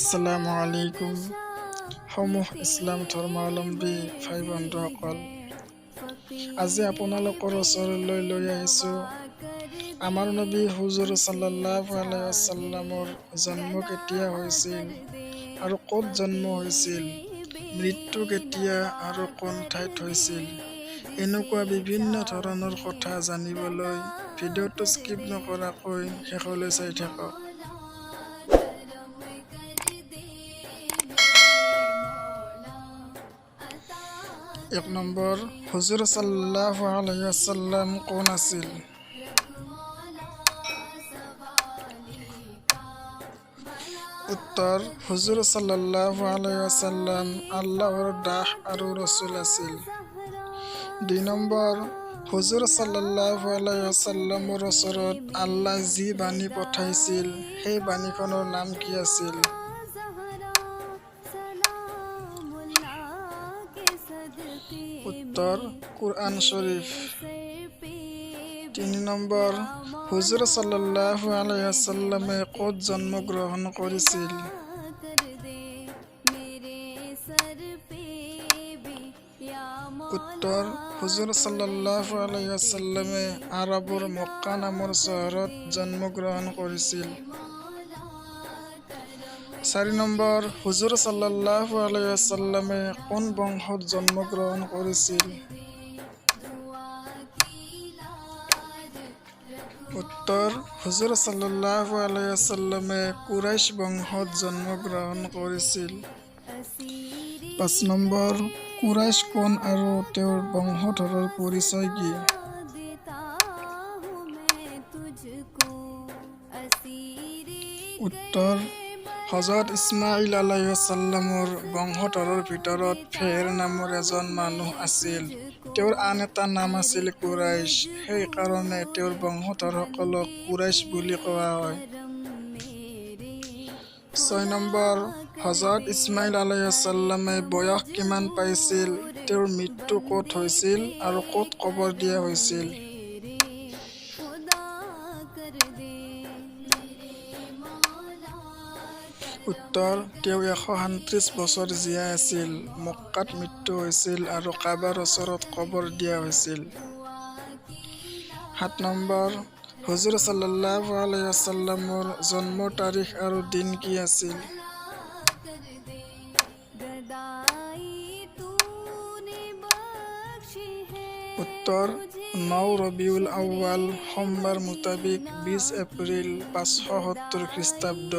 আসসালামু আলাইকুম সমূহ ইছলাম ধৰ্মাৱলম্বী ভাই বন্ধুসকল, আজি আপোনালোকৰ ওচৰলৈ লৈ আহিছোঁ আমাৰ নবী হুজুৰ সাল্লাল্লাহু আলাইহি ৱাছাল্লামৰ জন্ম কেতিয়া হৈছিল আৰু ক'ত জন্ম হৈছিল, মৃত্যু কেতিয়া আৰু কোন ঠাইত হৈছিল, এনেকুৱা বিভিন্ন ধৰণৰ কথা জানিবলৈ ভিডিঅ'টো স্কিপ নকৰাকৈ শেষলৈ চাই থাকক। এক নম্বৰ, হুজুৰ সাল্লাল্লাহু আলাইহি ৱাছাল্লাম কোন আছিল? উত্তৰ, হুজুৰ সাল্লাল্লাহু আলাইহি ৱাছাল্লাম আল্লাহৰ দাস আৰু ৰছুল আছিল। দুই নম্বৰ, হুজুৰ সাল্লাল্লাহু আলাইহি ৱাছাল্লামৰ ওচৰত আল্লাহ যি বাণী পঠাইছিল সেই বাণীখনৰ নাম কি আছিল? উত্তৰ, কুৰআন শৰীফ। তিনি নম্বৰ, হুজুৰ সাল্লাল্লাহু আলাইহি ৱাছাল্লামে ক'ত জন্মগ্ৰহণ কৰিছিল? উত্তৰ, হুজুৰ সাল্লাল্লাহু আলাইহি ৱাছাল্লামে আৰবৰ মক্কা নামৰ চহৰত জন্মগ্ৰহণ কৰিছিল। চাৰি নম্বৰ, হুজুৰ সাল্লাল্লাহু আলাইহি ৱাছাল্লামে কোন বংশত জন্মগ্ৰহণ কৰিছিল? উত্তৰ, হুজুৰ সাল্লাল্লাহু আলাইহি ৱাছাল্লামে কুৰাইশ বংশত জন্মগ্ৰহণ কৰিছিল। পাঁচ নম্বৰ, কুৰাইশ কোন আৰু তেওঁৰ বংশধৰৰ পৰিচয় কি? উত্তৰ, হজৰত ইছমাইল আলাইহিছাল্লামৰ বংশধৰৰ ভিতৰত ফেহেৰ নামৰ এজন মানুহ আছিল। তেওঁৰ আন এটা নাম আছিল কুৰাইশ, সেইকাৰণে তেওঁৰ বংশধৰসকলক কুৰাইশ বুলি কোৱা হয়। ছয় নম্বৰ, হজৰত ইছমাইল আলাইহিছাল্লামে বয়স কিমান পাইছিল, তেওঁৰ মৃত্যু ক'ত হৈছিল আৰু ক'ত কবৰ দিয়া হৈছিল? উত্তৰ, তেওঁ 137 বছৰ জীয়াই আছিল, মক্কাত মৃত্যু হৈছিল আৰু কাবাৰ ওচৰত কবৰ দিয়া হৈছিল। সাত নম্বৰ, হুজুৰ সাল্লাল্লাহু আলাইহি ৱাছাল্লামৰ জন্মৰ তাৰিখ আৰু দিন কি আছিল? উত্তৰ, 9 ৰবিউল আউৱাল সোমবাৰ মোতাবিক 20 এপ্ৰিল 570 খ্ৰীষ্টাব্দ।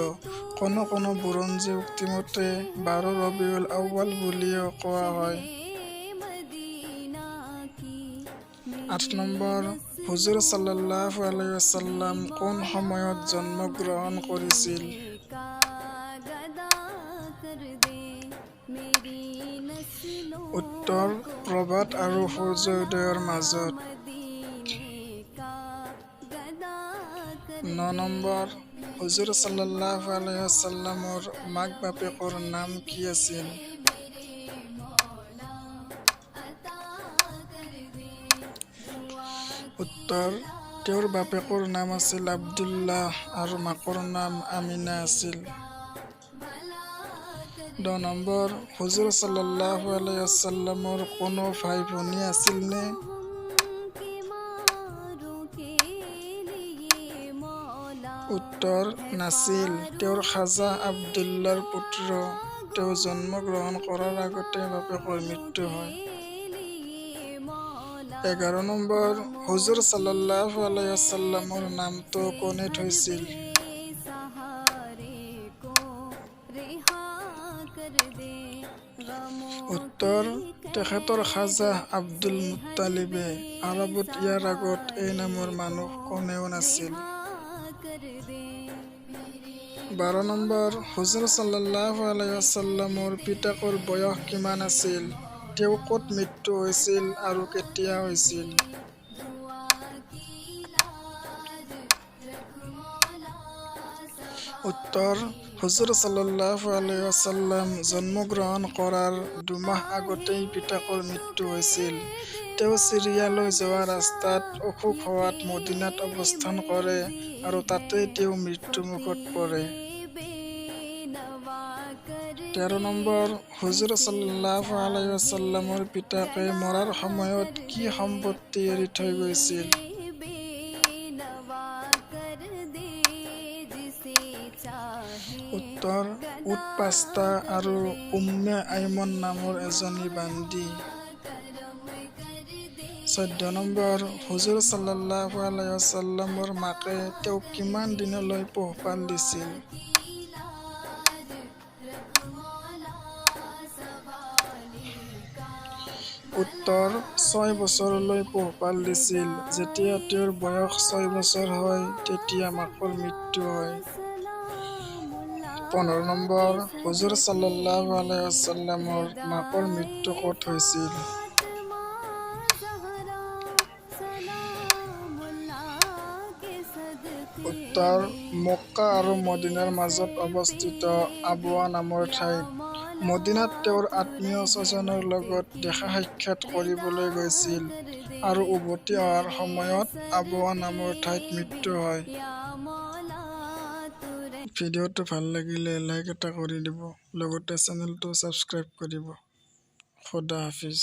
কোনো কোনো বুৰঞ্জী উক্তিমতে 12 ৰবিউল আউৱাল বুলিও কোৱা হয়। আঠ নম্বৰ, হুজুৰ সাল্লাল্লাহু আলাইহি ৱাছাল্লাম কোন সময়ত জন্মগ্ৰহণ কৰিছিল? উত্তৰ, প্ৰভাত আৰু সূৰ্যোদয়ৰ মাজত। ন নম্বৰ, হুজুৰ সাল্লাল্লাহু আলাইহি ৱাছাল্লামৰ মাক বাপেকৰ নাম কি আছিল? উত্তৰ, তেওঁৰ বাপেকৰ নাম আছিল আব্দুল্লাহ আৰু মাকৰ নাম আমিনা আছিল। দহ নম্বৰ, হুজুৰ সাল্লাল্লাহু আলাইহি ৱাছাল্লামৰ কোনো ভাই ভনী আছিলনে? উত্তৰ, নাছিল। তেওঁৰ খাজা আব্দুল্লাহৰ পুত্ৰ। তেওঁ জন্মগ্ৰহণ কৰাৰ আগতে বাপেকৰ মৃত্যু হয়। 11 নম্বৰ, হুজুৰ সাল্লাল্লাহু আলাইহি ৱাছাল্লামৰ নামটো কোনে থৈছিল? উত্তৰ, তেখেতৰ খাজা আব্দুল মুত্তালিবে। আৰবত ইয়াৰ আগত এই নামৰ মানুহ কোনেও নাছিল। 12 নম্বৰ, হুজুৰ সাল্লাল্লাহু আলাইহি ৱাছাল্লামৰ পিতাকৰ বয়স কিমান আছিল, তেওঁ ক'ত মৃত্যু হৈছিল আৰু কেতিয়া হৈছিল? উত্তৰ, হুজুৰ সাল্লাল্লাহু আলাইহি ৱাছাল্লাম জন্মগ্ৰহণ কৰাৰ দুমাহ আগতেই পিতাকৰ মৃত্যু হৈছিল। তেওঁ চিৰিয়ালৈ যোৱা ৰাস্তাত অসুখ হোৱাত মদিনাত অৱস্থান কৰে আৰু তাতেই তেওঁ মৃত্যুমুখত পৰে। 13 নম্বৰ, হুজুৰ চাল্লাল্লাহু আলাইহি ৱাছাল্লামৰ পিতাকে মৰাৰ সময়ত কি সম্পত্তি এৰি থৈ গৈছিল? উত্তৰ, উট 5টা আৰু উম্মে আইমন নামৰ এজনী বান্দী। 14 নম্বৰ, হুজুৰ চাল্লাল্লাহু আলাইহি ৱাছাল্লামৰ মাকে তেওঁক কিমান দিনলৈ পোহপাল দিছিল? উত্তৰ, 6 বছৰলৈ পোহপাল দিছিল। যেতিয়া তেওঁৰ বয়স 6 বছৰ হয়, তেতিয়া মাকৰ মৃত্যু হয়। 15 নম্বৰ, হুজুৰ চাল্লাল্লাহু আলাইহি ৱাছাল্লামৰ মাকৰ মৃত্যু ক'ত হৈছিল? উত্তৰ, মক্কা আৰু মদিনাৰ মাজত অৱস্থিত আবৱা নামৰ ঠাইত। মদিনাত তেওঁৰ আত্মীয় স্বজনৰ লগত দেখা সাক্ষাৎ কৰিবলৈ গৈছিল আৰু উভতি অহাৰ সময়ত আবৱা নামৰ ঠাইত মৃত্যু হয়। ভিডিঅ'টো ভাল লাগিলে লাইক এটা কৰি দিব, লগতে চেনেলটো ছাবস্ক্ৰাইব কৰিব। খোদা হাফিজ।